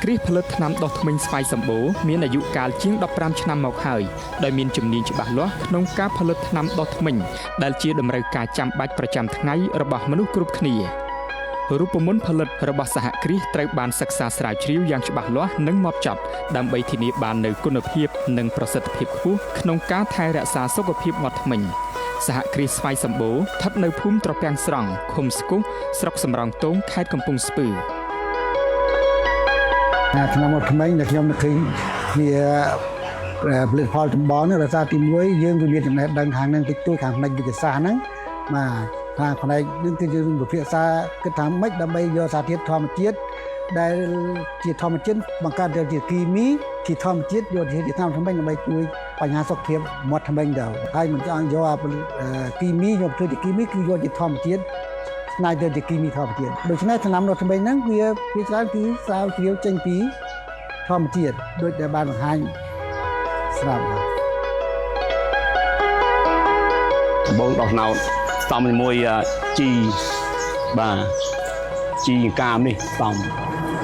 គ្រាសផលិតថ្នាំដុសធ្មេញស្វាយសម្បូរមានអាយុកាលជាង15ឆ្នាំមកហើយដោយមានជំនាញច្បាស់លាស់ក្នុងការផលិតថ្នាំដុសធ្មេញដែលជាតម្រូវការចាំបាច់ប្រចាំថ្ងៃរបស់មនុស្សគ្រប់គ្នារូបមន្តផលិតរបស់សហគ្រាសត្រូវបានសិក្សាស្រាវជ្រាវយ៉ាងច្បាស់លាស់និងហ្មត់ចត់ដើម្បីធានាបាននូវគុណភាពនិងប្រសិទ្ធភាពខ្ពស់ក្នុងការថែរក្សាសុខភាពមាត់ធ្មេញសហគ្រាសស្វាយសម្បូរស្ថិតនៅភូមិត្រពាំងស្រង់ឃុំស្គុះស្រុកសំរោងទងខេត្តកំពង់ស្ពឺ ឆ្នាំមកថ្មីដែលខ្ញុំនឹកឃើញវាផលិតផលចម្បងនេះរសារទី1យើងវាមានចំណេះដឹងខាងហ្នឹងតិចតួចខាងផ្នែកវិទ្យាសាស្ត្រហ្នឹងបាទខាងផ្នែកនឹងគឺយើងពិភាក្សាគិតថាម៉េចដើម្បីយកសារធាតុធម្មជាតិដែលជាធម្មជាតិបង្កើតទៅជាគីមីជាធម្មជាតិយកជាថ្នាំថ្មីដើម្បីជួយបញ្ហាសុខភាពមាត់ធ្មេញទៅហើយមិនចង់យកអាគីមីយកធ្វើជាគីមីគឺយកជាធម្មជាតិស្នៃទៅជាគីមីធម្មជាតិដូច្នេះថ្នាំដុសធ្មេញហ្នឹងវាភាគច្រើនគឺស្រាវជ្រាវចេញពីធម្មជាតិដូចដែលបានបង្ហាញស្រាប់បាទ ដំបូងដោះណោតផ្សំជាមួយជីបាទជីកាមនេះផ្សំ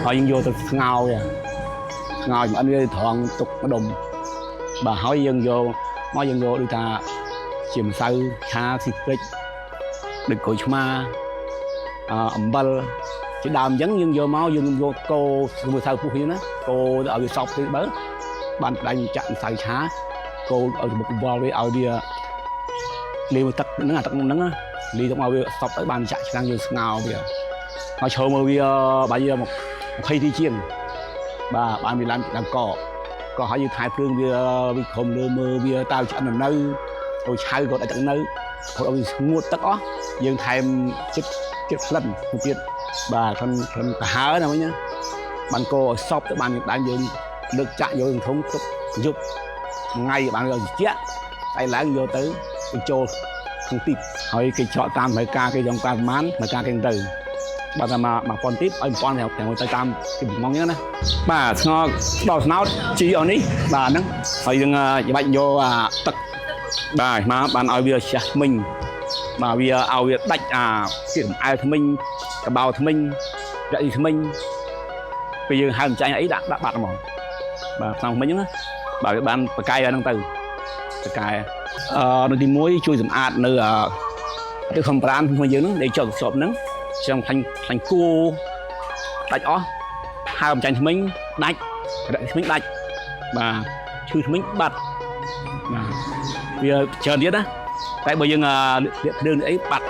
ហើយយើងយកទៅស្ងោរស្ងោរចម្អិនវាត្រង់ទុកម្ដុំបាទហើយយើងយកមកយើងយកដូចថាជាម្សៅឆាស៊ីព្រិចដូចក្រូចឆ្មាអំបិលជាដើមអញ្ចឹងយើងយកមកយើងយកកោជាមួយម្សៅពុះយើងណាកោទៅឲ្យវាសប់ទៅបើបានផ្ដាច់ចាក់ម្សៅឆាកោឲ្យមុខវល់វាឲ្យវាលាយទឹកហ្នឹងអាទឹកហ្នឹងណាលាយទឹកមកវាសប់ទៅបានចាក់ឆ្នាំងយើងស្ងោរវាហើយឈរមើលវាបាយវា20ទីជាងបាទបានវាឡើងឡើងកក៏ហើយយើងថែភ្លើងវាវាក្រុមលើមើលវាតើឆ្អិននៅទៅឆៅក៏ដាច់ទឹកនៅព្រោះឲ្យវាស្ងួតទឹកអស់យើងថែមចិត្តចិត្តក្លិនទៀតបាទក្លិនក្លិនប្រហើណាវិញណាបានកឲ្យសប់ទៅបានដើមយើងលើកចាក់យកធំទុកយប់ថ្ងៃបានយកត្រជាក់ហើយឡើងយកទៅបញ្ចូលក្នុងទីបហើយគេច្រកតាមត្រូវការគេចង់ការប្រមាណត្រូវការគេទៅបាទតែមក1000ទីបឲ្យ1500ទៅតាមទីបំងហ្នឹងណាបាទស្ងោដល់ស្នោតជីអស់នេះបាទហ្នឹងហើយយើងច្បាច់យកអាទឹកបាទមកបានឲ្យវាឆះធ្មេញបាទវាឲ្យវាដាច់អាពីកម្អែលធ្មេញកបោធ្មេញរយធ្មេញពេលយើងហើមចាញ់អីដាក់ដាក់បាត់ហ្មងបាទក្នុងធ្មេញហ្នឹងណាបាទវាបានបកាយហ្នឹងទៅបកាយនៅទី1ជួយសម្អាតនៅទឹកខំប្រានរបស់យើងហ្នឹងដែលចុះសពហ្នឹងចឹងខ្លាញ់ខ្លាញ់គោដាច់អស់ហើមចាញ់ធ្មេញដាច់រយធ្មេញដាច់បាទឈឺធ្មេញបាត់បាទវាច្រើនទៀតណាតែបើយើងលាកភ្លើងអីបាត់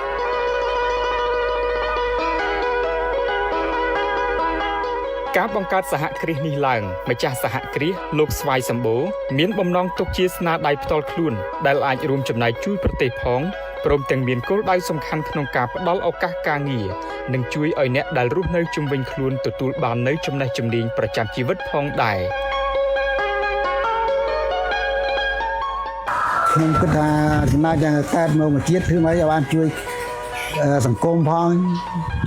ការបង្កើតសហគ្រាសនេះឡើងម្ចាស់សហគ្រាសលោកស្វាយសម្បូរមានបំណងទុកជាស្នាដៃផ្ទាល់ខ្លួនដែលអាចរួមចំណែកជួយប្រទេសផងព្រមទាំងមានគោលដៅសំខាន់ក្នុងការផ្ដល់ឱកាសការងារនិងជួយឲ្យអ្នកដែលរស់នៅជុំវិញខ្លួនទទួលបាននូវចំណេះជំនាញប្រចាំជីវិតផងដែរ ខ្ញុំគិតថាចំណែកយ៉ាងកើតមកមួយជាតិធ្វើមកឲ្យបានជួយសង្គមផង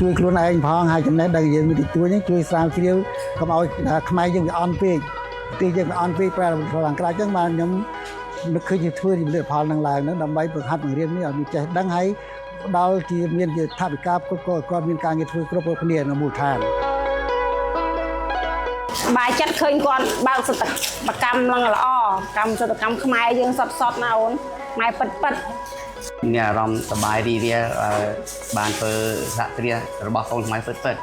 ជួយខ្លួនឯងផងហើយចំណេះដឹងយើងមានតិចតួចនេះជួយស្រាវជ្រាវកុំឲ្យខ្មែរយើងវាអន់ពេកប្រទេសយើងវាអន់ពេកប្រែខាងក្រៅចឹងបានខ្ញុំនឹកឃើញជាធ្វើជាផលិតផលនឹងឡើងហ្នឹងដើម្បីបង្ហាត់បង្រៀននេះឲ្យមានចេះដឹងហើយផ្ដល់ជាមានជាថវិកាគ្រប់គ្រងគាត់មានការងារធ្វើគ្រប់គ្នានៅមូលដ្ឋាន បាយចិត្តឃើញគាត់បើកសិប្បកម្មឡើងល្អកម្មសិប្បកម្មខ្មែរយើងសតសតណាអូនខ្មែរពិតពិត មានអារម្មណ៍សប្បាយរីករាយបានធ្វើសហគ្រាសរបស់កូនខ្មែរពិតពិត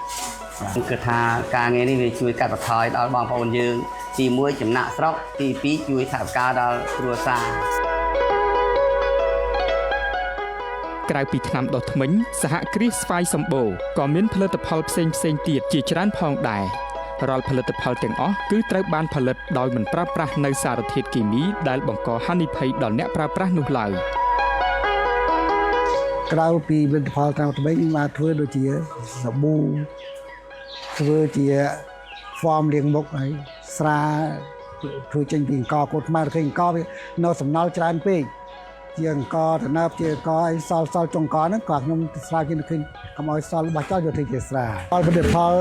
គឺថាការងារនេះវាជួយកាត់បន្ថយដល់បងប្អូនយើងទី1ចំណាក់ស្រុកទី2ជួយថវិកាដល់គ្រួសារ ក្រៅពីថ្នាំដុសធ្មេញសហគ្រាសស្វាយសម្បូរក៏មានផលិតផលផ្សេងផ្សេងទៀតជាច្រើនផងដែររាល់ផលិតផលទាំងអស់គឺត្រូវបានផលិតដោយមិនប្រើប្រាស់នូវសារធាតុគីមីដែលបង្កហានិភ័យដល់អ្នកប្រើប្រាស់នោះឡើយ ក្រៅពីផលិតផលតាមថ្មីមកធ្វើដូចជាសាប៊ូធ្វើជា form លាងមុខហើយស្រាធ្វើចេញពីអង្គកូនខ្មែរឃើញអង្គវានៅសំណល់ច្រើនពេកជាអង្គតំណើបជាអង្គអីសល់សល់ចុងកហ្នឹងក៏ខ្ញុំស្រាវជាឃើញកុំឲ្យសល់របស់ចោលយកធ្វើជាស្រាផលផលិតផល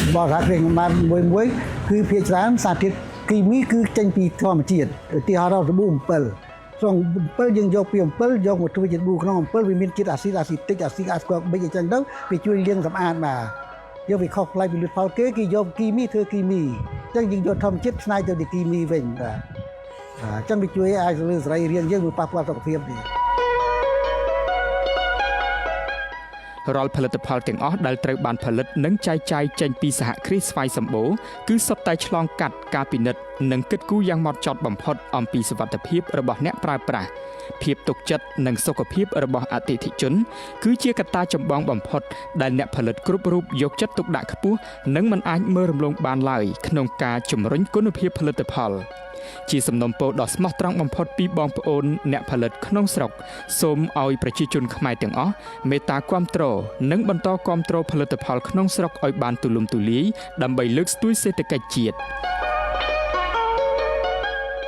របស់សហគ្រាសខ្ញុំបានមួយមួយគឺភាគច្រើនសារធាតុគីមីគឺចេញពីធម្មជាតិឧទាហរណ៍សាប៊ូអំពិលក្នុងអំពិលយើងយកពីអំពិលយកមកធ្វើជាសាប៊ូក្នុងអំពិលវាមានជាតិអាស៊ីតអាស៊ីទិកអាស៊ីអាស្កបិចអញ្ចឹងទៅវាជួយលាងសម្អាតបាទ យកវាខុសប្លែកពីផលិតផលគេគេយកគីមីធ្វើគីមីអញ្ចឹងយើងយកធម្មជាតិច្នៃទៅជាគីមីវិញបាទអញ្ចឹងវាជួយអាចលើសរីរាង្គយើងវាប៉ះពាល់សុខភាពទេ រាល់ផលិតផលទាំងអស់ដែលត្រូវបានផលិតនិងចែកចាយចេញពីសហគ្រាសស្វាយសម្បូរគឺសុទ្ធតែឆ្លងកាត់ការពិនិត្យនិងគិតគូរយ៉ាងហ្មត់ចត់បំផុតអំពីសុវត្ថិភាពរបស់អ្នកប្រើប្រាស់ភាពទុកចិត្តនិងសុខភាពរបស់អតិថិជនគឺជាកត្តាចម្បងបំផុតដែលអ្នកផលិតគ្រប់រូបយកចិត្តទុកដាក់ខ្ពស់និងមិនអាចមើលរំលងបានឡើយក្នុងការជំរុញគុណភាពផលិតផលជាសំណូមពរដ៏ស្មោះត្រង់បំផុតពីបងប្អូនអ្នកផលិតក្នុងស្រុកសូមឲ្យប្រជាជនខ្មែរទាំងអស់មេត្តាគាំទ្រនិងបន្តគាំទ្រផលិតផលក្នុងស្រុកឲ្យបានទូលំទូលាយដើម្បីលើកស្ទួយសេដ្ឋកិច្ចជាតិ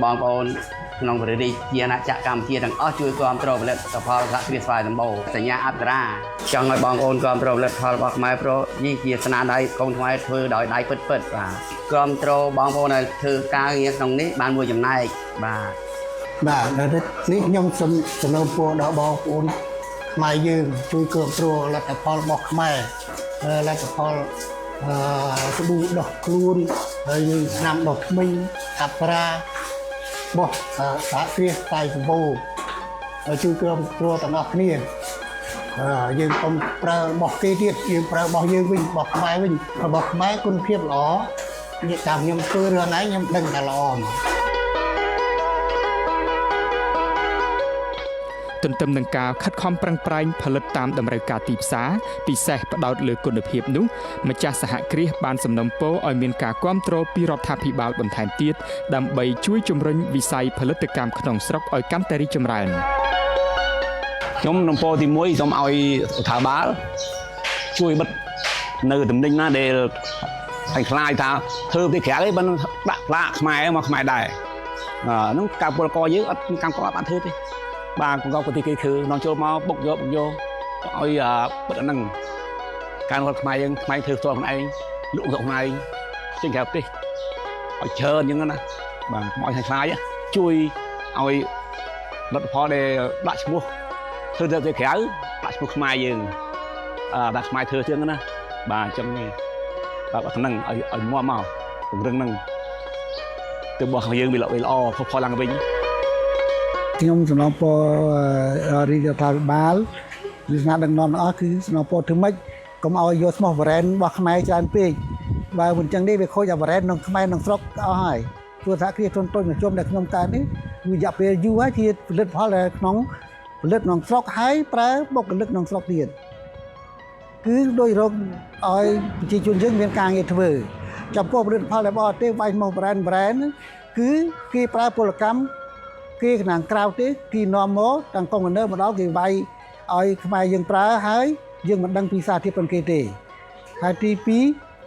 បងប្អូនក្នុងប្រទេសជាអាណាចក្រកម្ពុជាទាំងអស់ជួយគាំទ្រផលិតផលសហគ្រាសស្វាយសម្បូរសញ្ញាអប្សរាចង់ឲ្យបងប្អូនគាំទ្រផលិតផលរបស់ខ្មែរព្រោះនេះជាស្នាដៃកូនខ្មែរធ្វើដោយដៃពិតៗបាទគាំទ្របងប្អូនដែលធ្វើការងារក្នុងនេះបានមួយចំណែកបាទ បាទនេះខ្ញុំសូមសំណូមពរដល់បងប្អូនខ្មែរយើងជួយគាំទ្រលទ្ធផលរបស់ខ្មែរលទ្ធផលសាប៊ូដោះខ្លួនហើយយើងថ្នាំដោះធ្មេញអប្សរារបស់សហគ្រាសស្វាយសម្បូរជួយគាំទ្រទាំងអស់គ្នាយើងកុំប្រើរបស់គេទៀតយើងប្រើរបស់យើងវិញរបស់ខ្មែរវិញរបស់ខ្មែរគុណភាពល្អនិយាយតាមខ្ញុំធ្វើរឿងឯងខ្ញុំដឹងថាល្អមក ទន្ទឹមនឹងការខិតខំប្រឹងប្រែងផលិតតាមតម្រូវការទីផ្សារពិសេសផ្ដោតលើគុណភាពនោះម្ចាស់សហគ្រាសបានសំណូមពរឲ្យមានការគាំទ្រពីរដ្ឋាភិបាលបន្ថែមទៀតដើម្បីជួយជំរុញវិស័យផលិតកម្មក្នុងស្រុកឲ្យកាន់តែរីកចម្រើន ខ្ញុំនំពរទី1សូមឲ្យរដ្ឋាភិបាលជួយបិទនៅតំណែងណាដែលឲ្យខ្លាចថាធ្វើប្រទេសក្រៅឯងបានដាក់ផ្លាកខ្មែរមកខ្មែរដែរហ្នឹងការពលករយើងអត់កម្មករអត់បានធ្វើទេបាទកងប្រទេសគេធ្វើនាំចូលមកបុកយកបុកយកឲ្យបិទអាហ្នឹងការរត់ខ្មែរយើងខ្មែរធ្វើផ្ទាល់ខ្លួនឯងលក់ខ្លួនឯងចេញក្រៅប្រទេសឲ្យច្រើនអញ្ចឹងណាបាទកុំឲ្យខ្លាចជួយឲ្យលទ្ធផលដែលដាក់ឈ្មោះធ្វើទៅក្រៅដាក់ឈ្មោះខ្មែរយើងដាក់ខ្មែរធ្វើទៀតណាបាទអញ្ចឹងនេះបាទអាហ្នឹងឲ្យមាំមកពង្រឹងហ្នឹងទៅរបស់យើងវាល្អផុសផុលឡើងវិញ ខ្ញុំសំណូមពររាជរដ្ឋាភិបាលឬស្នាដឹកនាំទាំងអស់គឺសំណូមពរធ្វើម៉េចកុំឲ្យយកឈ្មោះ brand របស់ខ្មែរច្រើនពេកបើមិនចឹងទេវាខូចអា brand ក្នុងខ្មែរក្នុងស្រុកអស់ហើយព្រោះសហគ្រាសធុនតូចមធ្យមដែលខ្ញុំកើតនេះរយៈពេលយូរហើយជាផលិតផលដែលក្នុងផលិតក្នុងស្រុកហើយប្រើបុគ្គលិកក្នុងស្រុកទៀតគឺដោយរកឲ្យប្រជាជនយើងមានការងារធ្វើចំពោះផលិតផលដែលបរទេសវាយមក brand គឺគេប្រើពលកម្មគេខាងក្រៅទេគេនាំមកទាំងកុងតឺន័រមកដល់គេវាយឲ្យខ្មែរយើងប្រើហើយយើងមិនដឹងពីសារធាតុប៉ុនគេទេហើយទី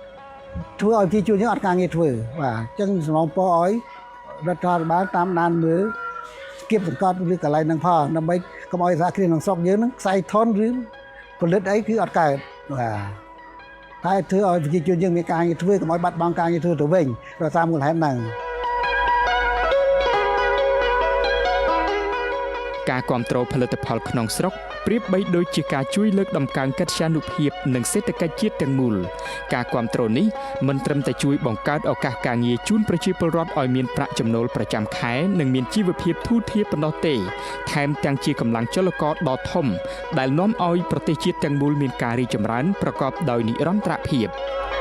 2ធ្វើឲ្យប្រជាជនយើងអត់ការងារធ្វើបាទអញ្ចឹងសំណូមពរឲ្យរដ្ឋាភិបាលតាមដានមើលគៀបសង្កត់ឬកន្លែងហ្នឹងផងដើម្បីកុំឲ្យសហគ្រាសក្នុងស្រុកយើងហ្នឹងខ្សែធនឬផលិតអីគឺអត់កើតបាទតែធ្វើឲ្យប្រជាជនយើងមានការងារធ្វើកុំឲ្យបាត់បង់ការងារធ្វើទៅវិញដោយសារមូលហេតុហ្នឹង ការគាំទ្រផលិតផលក្នុងស្រុកប្រៀបបីដូចជាការជួយលើកតម្កើងកិត្យានុភាពនិងសេដ្ឋកិច្ចជាតិទាំងមូលការគាំទ្រនេះមិនត្រឹមតែជួយបង្កើតឱកាសការងារជូនប្រជាពលរដ្ឋឲ្យមានប្រាក់ចំណូលប្រចាំខែនិងមានជីវភាពធូរធារប៉ុណ្ណោះទេថែមទាំងជាកម្លាំងចលករដ៏ធំដែលនាំឲ្យប្រទេសជាតិទាំងមូលមានការរីកចម្រើនប្រកបដោយនិរន្តរភាព។